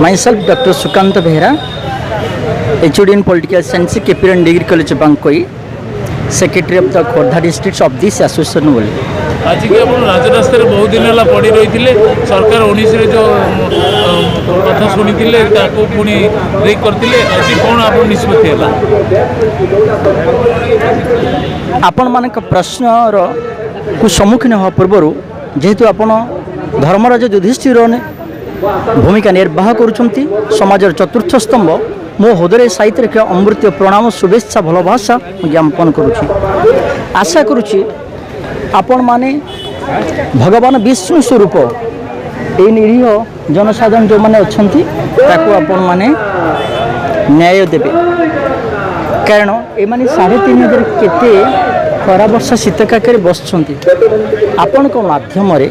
Myself Dr. Sukanta Behera, HOD in Political Science, KPN Degree College, Bankoi, Secretary of the Khordha District of this association only. ଆଜିକି ଆପଣ ରାଜରାସ୍ତାରେ ବହୁତ ଦିନ ହେଲା ପଡ଼ି ରହିଥିଲେ। ସରକାର 19ରେ ଯେଉଁ କଥା ଶୁଣିଥିଲେ, ତାକୁ ପୁଣି ବ୍ରେକ୍ କରିଥିଲେ। ଆଜି କ'ଣ ଆପଣ ନିଷ୍ପତ୍ତି ହେଲା? ଆପଣମାନଙ୍କ ପ୍ରଶ୍ନର କୁ ସମ୍ମୁଖୀନ ହେବା ପୂର୍ବରୁ, ଯେହେତୁ ଆପଣ ଧର୍ମରାଜ ଯୁଧିଷ୍ଠିର ଭୂମିକା ନିର୍ବାହ କରୁଛନ୍ତି, ସମାଜର ଚତୁର୍ଥ ସ୍ତମ୍ଭ, ମୋ ହୃଦୟରେ ସାଇତି ରଖିବା ଅମୃତ ପ୍ରଣାମ, ଶୁଭେଚ୍ଛା, ଭାଲୋବାସା ମୁଁ ଜ୍ଞାପନ କରୁଛି। ଆଶା କରୁଛି ଆପଣମାନେ ଭଗବାନ ବିଷ୍ଣୁ ସ୍ୱରୂପ ଏଇ ନିରୀହ ଜନସାଧାରଣ ଯେଉଁମାନେ ଅଛନ୍ତି, ତାକୁ ଆପଣମାନେ ନ୍ୟାୟ ଦେବେ। କାରଣ ଏମାନେ 3500 କେତେ ଖରା, ବର୍ଷା, ଶୀତ କାକରେ ବସିଛନ୍ତି। ଆପଣଙ୍କ ମାଧ୍ୟମରେ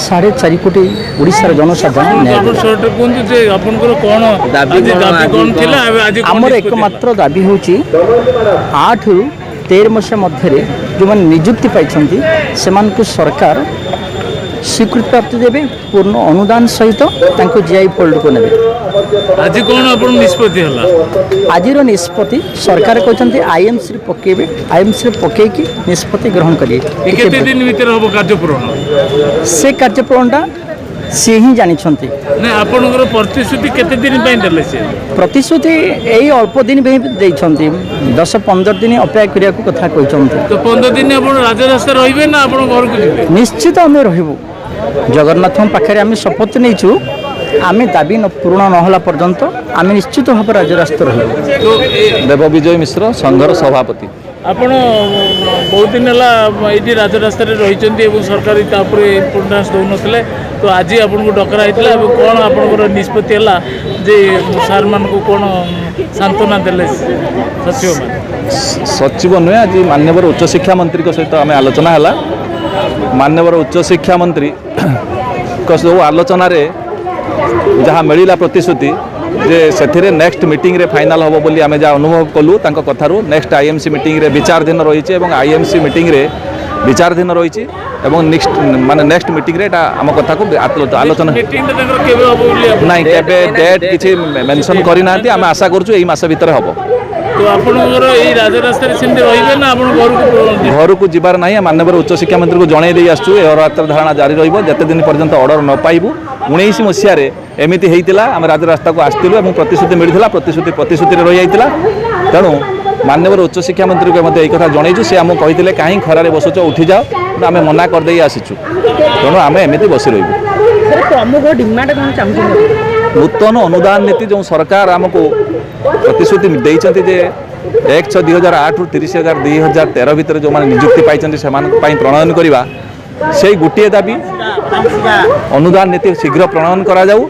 4.5 କୋଟି ଓଡ଼ିଶାର ଜନସାଧାରଣ ନ୍ୟାୟ ଆପଣ ଦେବେ। ସର୍ଟରେ କୁହନ୍ତୁ ଯେ ଆପଣଙ୍କର କ'ଣ ଦାବି ଆଜି କ'ଣ, ଦାବି ଆଜି କ'ଣ କ'ଣ? ଥିଲା, ଏବେ ଆଜି କ'ଣ ଆମର ନିଷ୍ପତ୍ତି ହେଲା? ଏକମାତ୍ର ଦାବି ହେଉଛି, 8ରୁ 13 ମସିହା ମଧ୍ୟରେ ଯେଉଁମାନେ ନିଯୁକ୍ତି ପାଇଛନ୍ତି, ସେମାନଙ୍କୁ ସରକାର ସ୍ୱୀକୃତିପ୍ରାପ୍ତି ଦେବେ, ପୂର୍ଣ୍ଣ ଅନୁଦାନ ସହିତ ତାଙ୍କୁ ଜିଆଇ ଫୋଲ୍ଡକୁ ନେବେ। ଆଜି କ'ଣ ଆପଣ ନିଷ୍ପତ୍ତି ହେଲା? ଆଜିର ନିଷ୍ପତ୍ତି, ସରକାର କହିଛନ୍ତି ଆଇଏମ୍ସିରେ ପକାଇବେ। ଆଇଏମ୍ସିରେ ପକାଇକି ନିଷ୍ପତ୍ତି ଗ୍ରହଣ କରିବେ। ଏ କେତେ ଦିନ ଭିତରେ ହେବ କାର୍ଯ୍ୟ ପୂରଣ? ସେ କାର୍ଯ୍ୟପୂରଣଟା ସିଏ ହିଁ ଜାଣିଛନ୍ତି। ନା, ଆପଣଙ୍କର ପ୍ରତିଶ୍ରୁତି କେତେ ଦିନ ପାଇଁ ଦେଲେ ସେ? ପ୍ରତିଶ୍ରୁତି ଏଇ ଅଳ୍ପ ଦିନ ପାଇଁ ଦେଇଛନ୍ତି। 10-15 ଦିନ ଅପେକ୍ଷା କରିବାକୁ କଥା କହିଛନ୍ତି। ତ 15 ଦିନ ଆପଣ ରାଜରାସ୍ତାରେ ରହିବେ ନା ଆପଣ ଘରକୁ ଯିବେ? ନିଶ୍ଚିତ ଆମେ ରହିବୁ। ଜଗନ୍ନାଥଙ୍କ ପାଖରେ ଆମେ ଶପଥ ନେଇଛୁ, ଆମେ ଦାବି ପୂରଣ ନହେଲା ପର୍ଯ୍ୟନ୍ତ ଆମେ ନିଶ୍ଚିତ ଭାବରେ ରାଜରାସ୍ତା ରହିବୁ। ତ ଦେବ ବିଜୟ ମିଶ୍ର, ସଂଘର ସଭାପତି। ଆପଣ ବହୁତ ଦିନ ହେଲା ଏଇଠି ରାଜରାସ୍ତାରେ ରହିଛନ୍ତି ଏବଂ ସରକାର ତା ଉପରେ ଇମ୍ପୋର୍ଟାନ୍ସ ଦେଉନଥିଲେ। ତ ଆଜି ଆପଣଙ୍କୁ ଡକରା ହେଇଥିଲା ଏବଂ କ'ଣ ଆପଣଙ୍କର ନିଷ୍ପତ୍ତି ହେଲା ଯେ ସାର୍ମାନଙ୍କୁ କ'ଣ ସାନ୍ତ୍ୱନା ଦେଲେ ସଚିବମାନେ? ସଚିବ ନୁହେଁ, ଆଜି ମାନ୍ୟବର ଉଚ୍ଚଶିକ୍ଷା ମନ୍ତ୍ରୀଙ୍କ ସହିତ ଆମେ ଆଲୋଚନା ହେଲା। ମାନ୍ୟବର ଉଚ୍ଚଶିକ୍ଷା ମନ୍ତ୍ରୀଙ୍କ ସବୁ ଆଲୋଚନାରେ ଯାହା ମିଳିଲା ପ୍ରତିଶ୍ରୁତି ଯେ ସେଥିରେ ନେକ୍ସଟ ମିଟିଂରେ ଫାଇନାଲ୍ ହେବ ବୋଲି ଆମେ ଯାହା ଅନୁଭବ କଲୁ ତାଙ୍କ କଥାରୁ, ନେକ୍ସଟ ଆଇଏମ୍ସି ମିଟିଂରେ ବିଚାରାଧୀନ ରହିଛି ଏବଂ ଆଇଏମ୍ସି ମିଟିଂରେ ବିଚାରାଧୀନ ରହିଛି ଏବଂ ନେକ୍ସଟ ମାନେ ନେକ୍ସଟ ମିଟିଂରେ ଏଇଟା ଆମ କଥାକୁ ଆଲୋଚନା ମିଟିଂଟା ତାଙ୍କର କେବେ ହେବ ବୋଲି ଆପଣ ନାଇଁ, କେବେ ଡେଟ୍ କିଛି ମେନସନ୍ କରିନାହାନ୍ତି। ଆମେ ଆଶା କରୁଛୁ ଏଇ ମାସ ଭିତରେ ହେବ। ତ ଆପଣଙ୍କର ଏଇ ରାଜରାସ୍ତାରେ ସେମିତି ରହିବେ ନା ଆପଣ ଘରକୁ ଯିବେ? ଘରକୁ ଯିବାର ନାହିଁ। ମାନ୍ୟବର ଉଚ୍ଚଶିକ୍ଷା ମନ୍ତ୍ରୀଙ୍କୁ ଜଣାଇ ଦେଇ ଆସୁଛୁ, ଏ ଅହୋରାତ୍ର ଧାରଣା ଜାରି ରହିବ ଯେତେ ଦିନ ପର୍ଯ୍ୟନ୍ତ ଅର୍ଡ଼ର ନ ପାଇବୁ। 19 ମସିହାରେ ଏମିତି ହେଇଥିଲା, ଆମେ ରାଜରାସ୍ତାକୁ ଆସିଥିଲୁ ଏବଂ ପ୍ରତିଶ୍ରୁତି ମିଳିଥିଲା। ପ୍ରତିଶ୍ରୁତି ପ୍ରତିଶ୍ରୁତିରେ ରହିଯାଇଥିଲା। ତେଣୁ ମାନ୍ୟବର ଉଚ୍ଚଶିକ୍ଷା ମନ୍ତ୍ରୀଙ୍କୁ ମଧ୍ୟ ଏଇ କଥା ଜଣେଇଛୁ। ସେ ଆମକୁ କହିଥିଲେ, କାହିଁ ଖରାରେ ବସୁଛ, ଉଠିଯାଅ। କିନ୍ତୁ ଆମେ ମନା କରିଦେଇ ଆସିଛୁ। ତେଣୁ ଆମେ ଏମିତି ବସି ରହିବୁ। ପ୍ରମୁଖ ଡିମାଣ୍ଡ କ'ଣ ଚାହୁଁଛନ୍ତି? ନୂତନ ଅନୁଦାନ ନୀତି, ଯେଉଁ ସରକାର ଆମକୁ ପ୍ରତିଶ୍ରୁତି ଦେଇଛନ୍ତି ଯେ 1/6/2008ରୁ 30/11/2013 ଭିତରେ ଯେଉଁମାନେ ନିଯୁକ୍ତି ପାଇଛନ୍ତି, ସେମାନଙ୍କ ପାଇଁ ପ୍ରଣୟନ କରିବା, ସେଇ ଗୋଟିଏ ଦାବି। ଅନୁଦାନ ନୀତି ଶୀଘ୍ର ପ୍ରଣୟନ କରାଯାଉ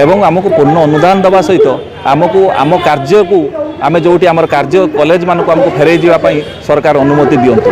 ଏବଂ ଆମକୁ ପୂର୍ଣ୍ଣ ଅନୁଦାନ ଦେବା ସହିତ ଆମକୁ ଆମ କାର୍ଯ୍ୟକୁ, ଆମେ ଯେଉଁଠି ଆମର କାର୍ଯ୍ୟ, କଲେଜମାନଙ୍କୁ ଆମକୁ ଫେରାଇ ଯିବା ପାଇଁ ସରକାର ଅନୁମତି ଦିଅନ୍ତୁ।